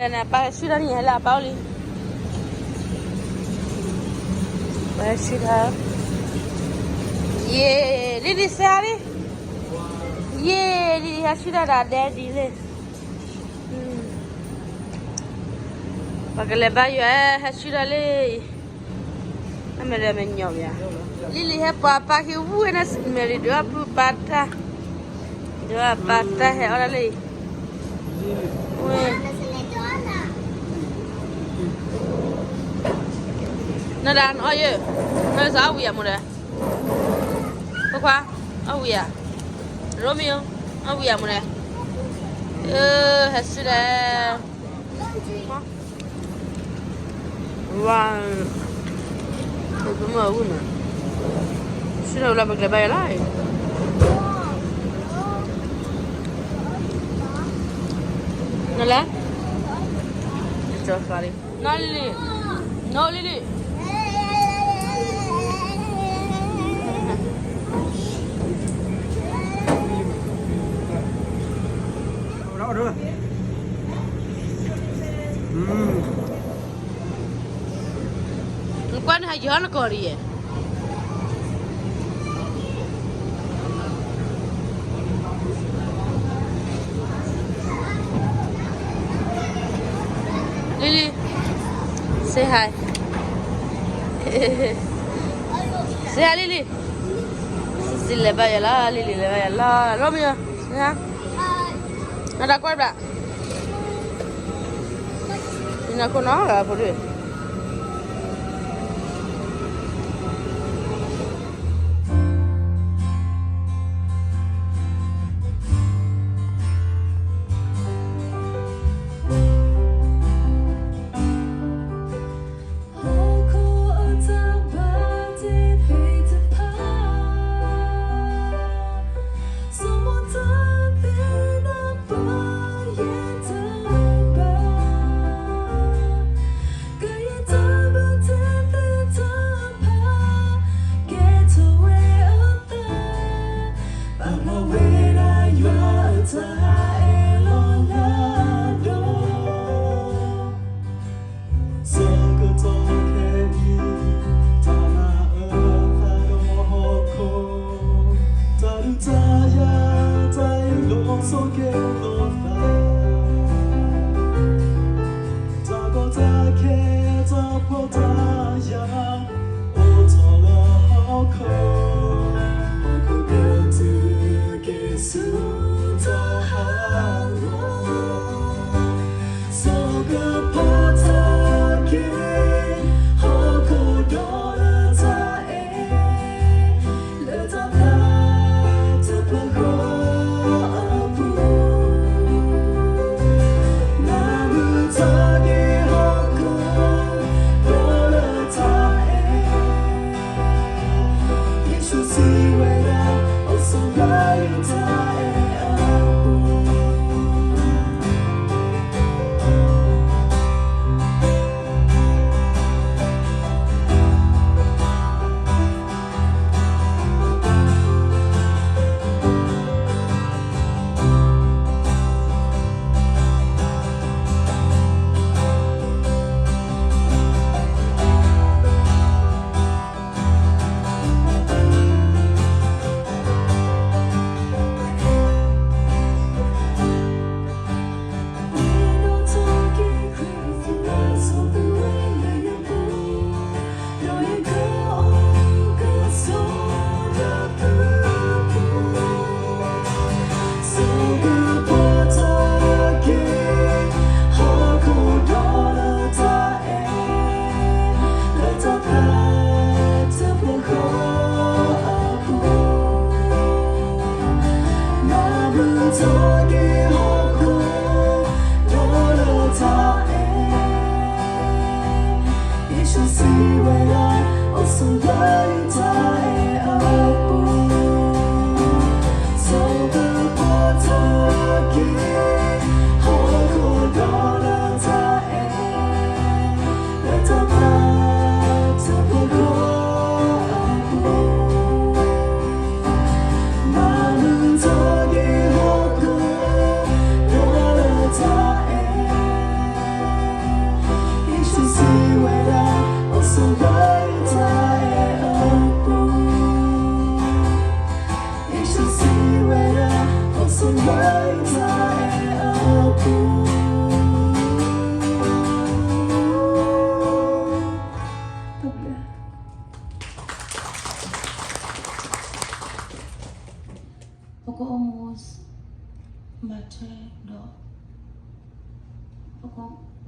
နပၢ်ဟဲဆူၣ်တၢ်န့ၣ် ဟဲလၢအပၢ်အိၣ်လံ, ပၢ်ဟဲဆူၣ်တၢ်, ယ့ၣ် လံလံ စဲဟါလံ, ယ့ၣ် လံလံ ဟဲဆူၣ်တၢ်ဒီး daddy လံ, ပကလဲၤဘါယွၤ ဟဲဆူၣ်တၢ်လံ, အမဲာ်ဒီးမဲာ်ညိးမး, လံလံ ဟဲပှၤပၢ်ခံဝံၣ်န့ၣ် မဲာ်လံ ဒုးအပုၢ်ပၢ်တၢ်, ဒုးအပၢ်တၢ်ဟဲအီၣ်ဒၣ်လံ, ဝဲ နဒၣ်နအီၣ်ယဲၢ်, နစးအီၣ်ဝံၤယၤမူဒီး, ခွါခွါ, အီၣ်ဝံၤယၤ, Romeo, အီၣ်ဝံၤယၤမူဒီး, ဟဲဆူၣ်ဒီး, ဝါ, ပမၤဝံၤမး, ဆူၣ်ဒီးဝဲလၢပကလဲၤဘါယွၤလီၤ, နလဲၤ, နီၢ်လံလံ, နီၢ်လံလံ, နကွၢ်န့ၣ်ဟးယီၤနကီၢ်ဒ်ယဲၢ် Lily, say hi. Say hi, Lily. စံးလဲၤဘါယွၤလီၤ, Lily လဲၤဘါယွၤလီၤ, Romeo, say hi. နတၢ်ကွၢ်ဘၣ်, နခိၣ်နီၤလၢဖိဒုး.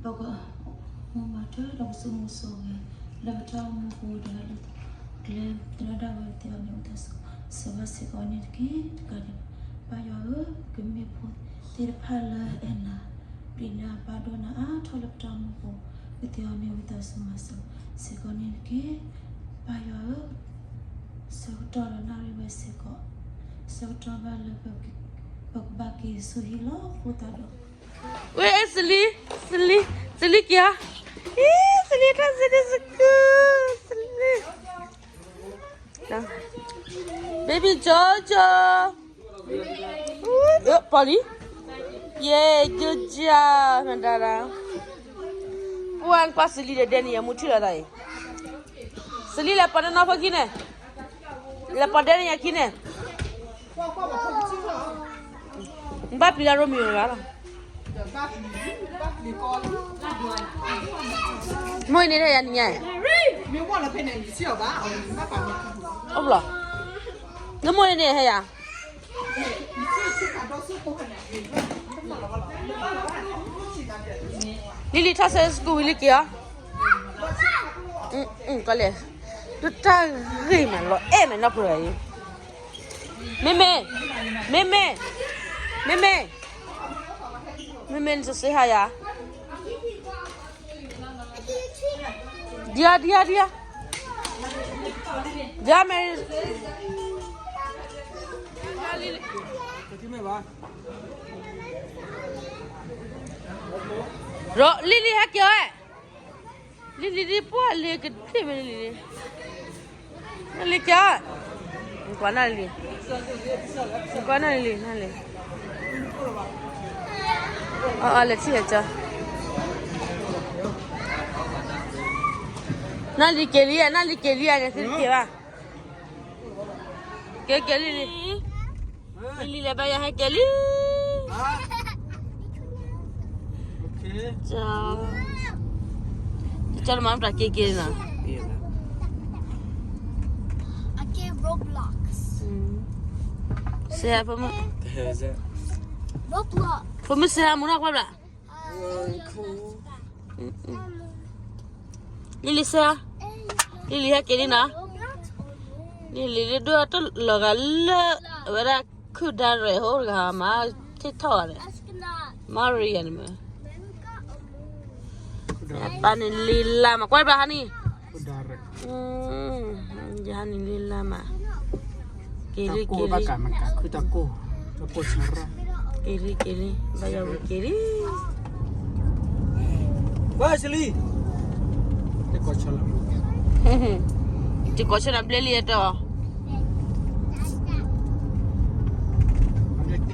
ပကအိၣ်မၤထွဲဒီးပစိၤမုၢ်စိၤဂ့ၤ လၢပတၢ်အိၣ်မူပူၤဒီး လၢကျဲသရၣ်ဒၣ်ဝဲသ့ၣ်အီၤန့ၣ် အိၣ်တၢ်ဆိးဘၣ်စ့ၢ်ကီးန့ၣ်တက့ၢ်. တကးဒံး ပၢ်ယွၤဧၢ, ကမ့ၢ်ဖိသ့ၣ်တဖၣ်လၢအဲၣ်နၤ ပျံၤနၤ ဘၣ်ဒိနၤအါထီၣ်လၢပတၢ်အိၣ်မူပူၤ ဝဲသ့ၣ်အီၤန့ၣ် ဝံသးစူၤမၤစၢၤစ့ၢ်ကီးန့ၣ်တက့ၢ်. ပၢ်ယွၤဧၢ, ဆၢကတီၢ်ဒီးနၣ်ရံၣ်ဝဲစ့ၢ်ကီး ဆၢကတီၢ်ဘၣ်လၢ ပကဘၣ်က့ၤဆူဟံၣ်လီၤ. အဃိသတးဒီး ဝဲ စလံ, စလံ, စလံက့ၤဧါ, အံၤ စလံတၢ်စလံစကု, စလံ, baby Jojo, ပီၤလံ, ယဲ Jojo, နဒါဒါ, ပှၤကွၢ်စလံဒီးဒဲန့ၣ် ယမူထံၣ်လီၤတၢ်အံၤ, စလံလဲၤပီၤနီၢ်နီၢ်ဖိခံန့ၣ်, လဲၤပီၤဒဲန့ၣ်ယခံန့ၣ် နဘၣ်ပျံၤလၢရိမံၤတဂၤလီၤ. မိၢ်အံၤန့ၣ်ဟဲယၤနံၤညါ, အိၣ်ဘျီ, နမိၢ်အံၤန့ၣ်ဟဲယၤ, လံလံထီၣ်ဆၢစကူဝံၤလံက့ၤအီၤ, ကလဲၣ်, ဒိၣ်တၢ်ဂ့ၤမး လီၤအဲၣ်မးနီၢ်ဖိတဂၤအံၤ မ့မ့ၢ်, မ့မ့ၢ်, မ့မ့ၢ်, မ့မ့ၢ် နစစ့ဟါယၤ, ဒံဧါ ဒံဧါ ဒံဧါ, ဒံဧါ Mary, လံလံဟဲက့ၤဝဲ လံလံဒ်ပှၤလံကဒ့ၣ်မ့ၢ်လံလံ, နလံကၠီ, နကွၢ်နလံ, နကွၢ်နလံ နလံ, အလဲၤထံၣ်လဲၤကၠီ, နလံက့ၤလံဧါ နလံက့ၤလံဧါ နသုတက့ၤဘၣ်, က့ၤက့ၤလံလံ လံလံလဲၤဘၣ်ယၤဟဲက့ၤလံ, ကၠီ, ကၠီတမၤတၢ်က့ၤက့ၤနီၤ, စဟဲဖိမုၣ်, ဖိမုၣ်စဟဲမူနီၢ်ကွၢ်ဘျး, လံလံစဟဲ, လံလံဟဲက့ၤလံနီၤ, လံလံလၢဒိၣ်တၢ်လီၤဂာ်လၢ အဝဲဒၣ်ခုၣ်ဒါရဲၣ်ဟိတဂၤမၤ TikTok န့ၣ်, မၤရံယၤန့ၣ်မ့ၢ်, ပၢ်န့ၣ်လံလါမး ကွၢ်ဘျးဟါန့ၣ်, ယဟါန့ၣ်လံလါမး, က့ၤလံ က့ၤလံ, က့ၤလံ က့ၤလံ ဘၣ်ယၤဝံၤက့ၤလံ, တကိးဆၢနၤဘျဲလံအတီၢ်